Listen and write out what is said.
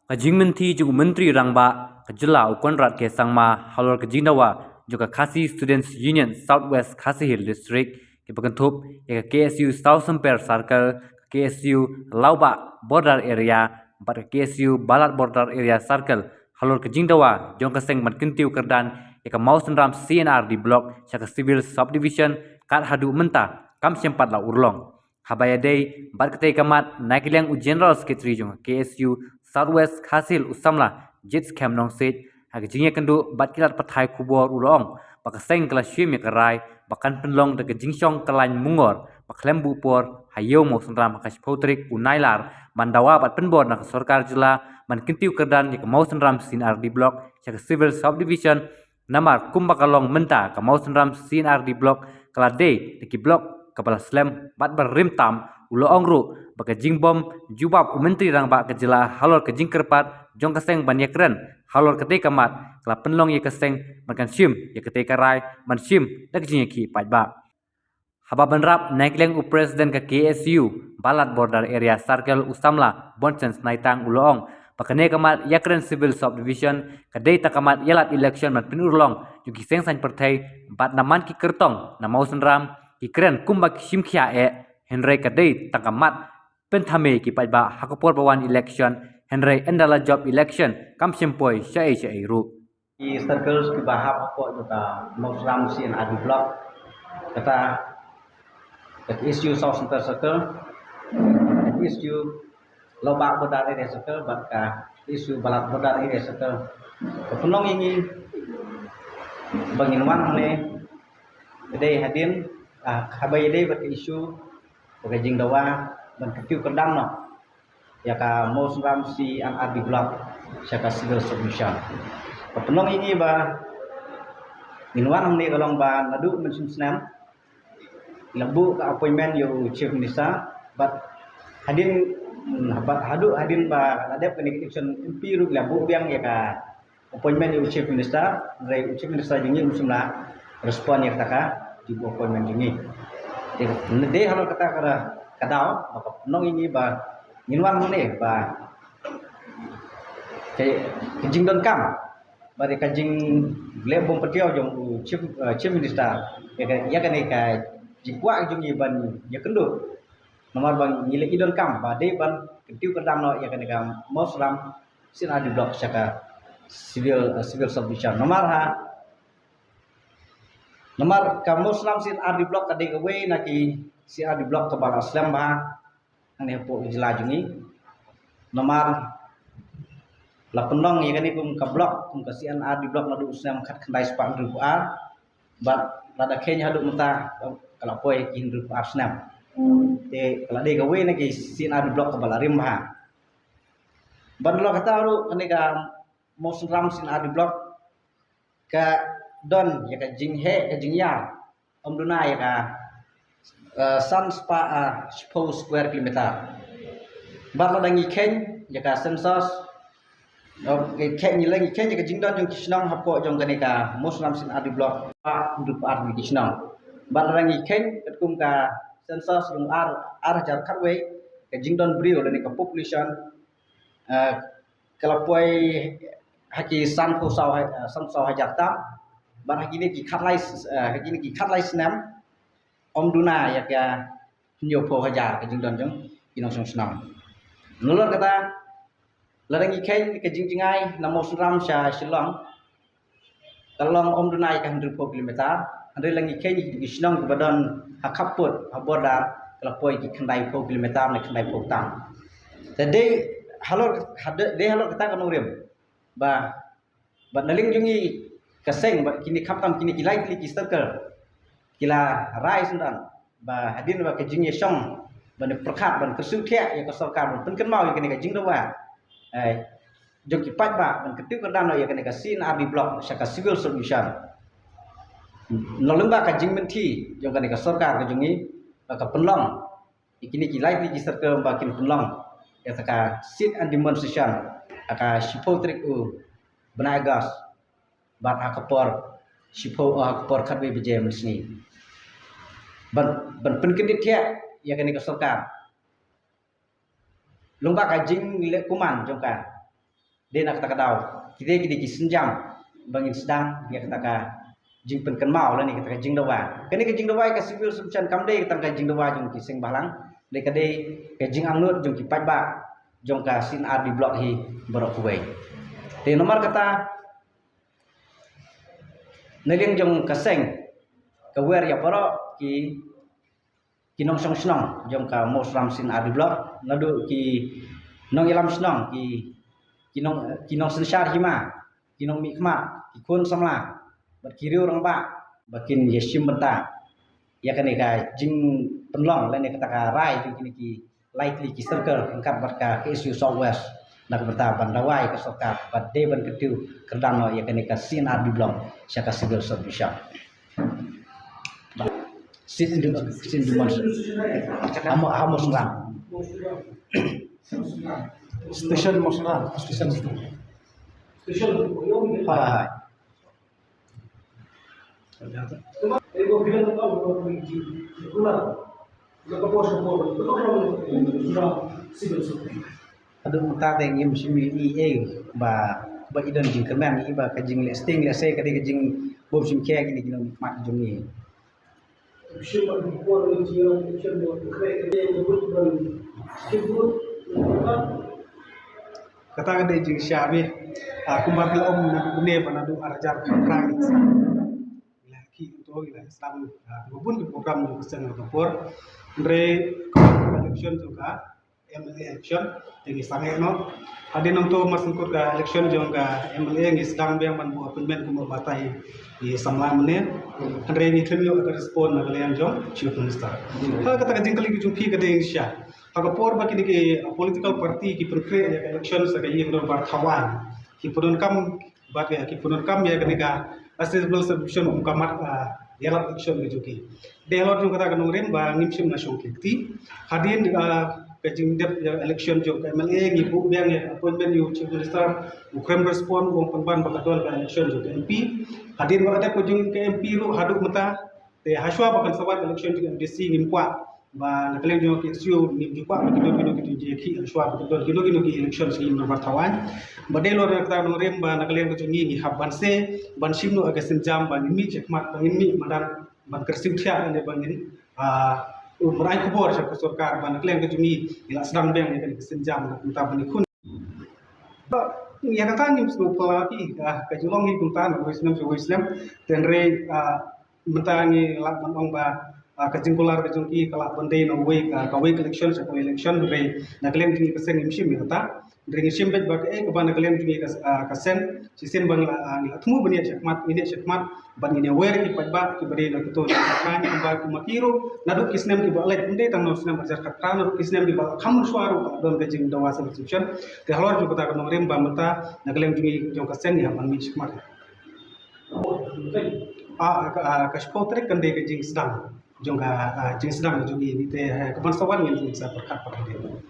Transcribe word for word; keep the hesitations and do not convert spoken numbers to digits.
Ka jingmynti jong u Myntri Rangbah ka jylla u Conrad K Sangma halor ka jingdawa jong ka Khasi Students Union South West Khasi Hills District, kiba kynthup ïa ka K S U Sawsymper Circle, ka K S U Lawbah Border Area bad ka K S U Balat Border Area Circle, halor ka jingdawa jong ka seng ban kyntiew kyrdan ïa ka Mawsynram C and R D Block sha ka Civil Subdivision, kat haduh mynta kam shym pat la urlong. Haba ïadei bad katei ka mat, na ka liang u General Secretary jong ka K S U South West Khasi Hills, u samla Jitskem Nongsiej, ha ka jingïakynduh bad ki lad pathai khubor u la ong ba ka seng ka la shim ïa ka rai ba kan pynlong da ka jingshong ka lain mungor ba khlem buh por, ha Ïew Mawsynram, ha ka shiphew tarik u Nailar, ban dawa bad pynbor na ka sorkar jylla ban kyntiew kyrdan ïa ka Mawsynram C and R D Block sha ka Civil Subdivision. Namar kumba ka long mynta, ka Mawsynram C and R D Block ka la dei da ki block kaba la slem bad ba rim tam. U la ong ruh ba ka jingbym jubab u Myntri Rangbah ka jylla halor ka jingkyrpad jong ka seng ban ïakren halor katei ka mat, ka la pynlong ïa ka seng ban kan shim ïa katei ka rai ban shim da ka jingïakhih paidbah. Haba bynrap, na ka liang u President ka K S U Balat Border Area Circle, u samla Bonsen Snaitang, u la ong ba kane ka mat ïakren Civil Subdivision ka dei tang ka mat ïalap election ban pynurlong jong ki seng saiñ pyrthei, bad namar ki kyrtong na Mawsynram ki kren kumba ki shim khia eh, hynrei ka dei tang ka mat pynthame ki paidbah ha ka por ba wan election, hynrei ynda la jop election kam shym poi shaei shaei ruh. Ki circles kiba hap hapoh jong ka Mawsynram C and R D Block, kata ka K S U Sawsymper Circle, ka K S U Lawbah Border Area Circle bad ka K S U Balat Border Area Circle. Ka pynlong ïa ngi ba ngin wan hangne, ka dei hadien, ah, haba ïadei bad ka issue, bad ka jingdawa ban kyntiew kyrdan noh ïa ka Mawsynram C and R D Block sha ka Civil Subdivision. Ka pynlong ïa ngi ba ngin wan hangne ka long ba naduh mynshem snem la buh ka appointment ïa u Chief Minister, bad hadien, bad haduh hadien ba la dep kane ka election M P ruh la buh biang ïa ka appointment ïa u Chief Minister, hynrei u Chief Minister jong ngi um shym la respond ïa kata ka jingbuh appointment jong ngi. Te, dei halor kata ka, ka daw ba ka pynlong ïa ngi ba ngin wan hangne ba ka, ka jingdonkam bad ka jingleh bym patïaw jong u Chief, eh, Chief Minister ïa ka, ïa kane ka jingkwah jong ngi ban ïakynduh. Namar ba ngi la i donkam ba dei ban kyntiew kyrdan noh ïa kane ka Mawsynram C and R D Block sha ka Civil, eh, Civil Subdivision. Namar ha, namar ka Mawsynram C and R D Block ka dei kawei na ki C and R D Block kaba la slem bha hangne hapoh ka jylla jong ngi. Namar la pynlong ïa kane kum ka block, kum ka C and R D Block naduh u snem khatkhyndai spah hynriewphew ar, bad lada kheiñ haduh mynta ka la poi ki hynriewphew ar snem. Te ka la dei kawei na ki C and R D Block kaba la rim bha. Bad nalor kata ruh kane ka Mawsynram C and R D Block ka don ïa ka jingheh ka jingïar, ym duna ïa ka, eh, san spah, eh, shiphew square kilometer. Bad lada ngi kheiñ ïa ka census, eh, ngi kheiñ, ngi la ngi kheiñ ïa ka jingdon jong ki shnong hapoh jong kane ka Mawsynram C and R D Block, spah hynriewphew ar ki shnong. Bad lada ngi kheiñ katkum ka census jong ar, ar hajar khatwei, ka jingdon briew lane ka population, eh, ka la poi ha ki sanphew saw ha-, sanphew saw hajar tam. Bad ha kine ki khatlai s-, eh, ha kine ki khatlai snem ym duna ïa ka hynñiewphew hajar ka jingdon jong ki nongshong shnong. Nalor kata, lada ngi kheiñ ka jingjngai na Mawsynram sha Shillong, ka long ym duna ïa ka hynriewphew kilometer, hynrei la ngi kheiñ ki shnong kiba don ha khappud ha border, ka la poi ki khyndaiphew kilometer ne khyndaiphew tam. Te dei halor, dei halor kata ka nongrim ba, ba na liang jong ngi ka seng, ba kine khamtam kine ki lai tylli ki circle ki la rai syndon ba hadien ba ka jingïashong ban pyrkhat ban kyrsiew thiah ïa ka sorkar ban pynkynmaw ïa kane ka jingdawa, eh, jong ki paidbah ban kyntiew kyrdan noh ïa kane ka C and R D Block sha ka Civil Subdivision. Nalor lyngba ka jingmynti jong kane ka sorkar ka jong ngi, ba ka pynlong ïa kine ki lai tylli ki circle ba kin pynlong ïa ka sit and demonstration ha ka shiphew tarik u bnai August, bad ha ka por shiphew, ha ka por khatwei baje mynsngi, ban, ban pynkyndit thiah ïa kane ka sorkar lyngba ka jingleh kuman jong ka. Dei na kata ka daw, kita ki dei ki sienjam ba ngin sdang ïa kata ka jingpynkynmaw lane kata ka jingdawa. Kane ka jingdawa ïa ka Civil Submission kam dei tang ka jingdawa jong ki seng bhalang, dei ka dei ka jingangnud jong ki paidbah jong ka C and RD Block hi baroh kawei. Te namar kata, na liang jong ka seng, ka wer ïa baroh ki ki nongshong shnong jong ka Mawsynram C and RD Block, naduh ki nongïalam shnong, ki ki nong ki nongsynshar hima, ki nongmihkhmat, ki khun samla bad ki riew rangbah ba kin ïashim bynta ïa kane ka jingpynlong lane kata ka rai jong kine ki lai tylli ki circle ryngkat bad ka KSU South West na ka bynta ban dawa ïa ka sorkar ba dei ban kyntiew kyrdan noh ïa kane ka C and RD Block sha ka Civil Submission. Sit in the, sit in the monster. Hamo, hamo serang. Station Mawsynram, station Mawsynram. Hai, hai. Haduh mynta te ngim shym ïohi ei ba, ba i don jingkyrmen, i ba ka jingleh sting leh sei ka dei ka jingbym shim khia kine ki nongmihkhmat jong i. Kata ka dei jingshisha bha. Ah, kumba phi la ong naduh mynne ba naduh ar hajar khatphra ngi la ki to ngi la sdang, ah, ba bun ki program jong ka seng ha ka por. Hynrei ka election jong ka MLA election te ngi sangeh noh. Hadien nangto mar shu kut ka election jong ka MLA ngi sdang biang ban buh appointment kum u batai i samla mynne. Hynrei ngi khlem ïoh ka respond na ka liang jong Chief Minister. Ha kata ka jingkylli ka jong phi ka dei shisha. Ha ka por ba kine ki political party ki pynkhreh ïa ka election sa ka ïing dorbar thaw aiñ, ki pyndonkam bad ïa ki pyndonkam ïa kane ka Civil Submission kum ka mat, ah, ïalap election ka jong ki. Dei halor jong kata ka nongrim ba ngim shym la shong kti. Hadien, ah, ka jingdep ïa election jong ka MLA ngi buh biang ïa appointment ïa u Chief Minister, u khlem respond, u ong pynban ba ka don ka election jong ka MP. Hadien ba ka dep ka jong ka MP ruh haduh mynta, te hashwa ba kan sa wan election jong ka MDC ngim kwah ba na ka liang jong ka KSU ngim ju kwah ba ki don kino kino ki jingïakhih hashwa ba ki don kino kino ki election sha ka ïing dorbar thaw aiñ. Ba dei halor kata ka nongrim ba na ka liang ka jong ngi ngi hap ban seh ban shim noh ïa ka sienjam ba ngin mih shakhmat, ba ngin mih madan ban kyrsiew thiah ne ba ngin, ah, ban ai khubor sha ka sorkar ba na ka liang ka jong ngi ngi la sdang biang ïa ka sienjam na ka bynta ban ïakhun. Ïa kata ngim sngewphylla phi, ah, ka jinglong hi kumta na kawei snem sha kawei snem. Te hynrei, ah, mynta ngi lah ban ong ba, ah, ka jingkular ka jong ki ka lah ban dei na kawei ka, kawei ka election sha kawei election, hynrei na ka liang jong ngi ka seng ngim shim ïa kata. Hynrei ngi shim beit ba kaei kaba na ka liang jong ngi ka, ah, ka seng, shisien ba ngi la, ah, ngi la thmu ban ïaid shakhmat, ngin ïaid shakhmat bad ngin ïawer ïa ki paidbah kiba dei na kito ki jaka, kumba, kumba ki ruh naduh ki snem kiba leit, ym dei tang na u snem ar hajar khatphra, naduh ki snem kiba la kham mynshuwa ruh ka la don ka jingdawa Civil Submission. Te halor jong kata ka nongrim ba mynta na ka liang jong ngi jong ka seng ngi hap ban mih shakhmat. Ah, ka, ah, ka shiphew tarik kan dei ka jingsdang jong ka, ah, jingsdang jong ngi, te, eh, ka ban sa wan ngin sa pyrkhat pat hadien.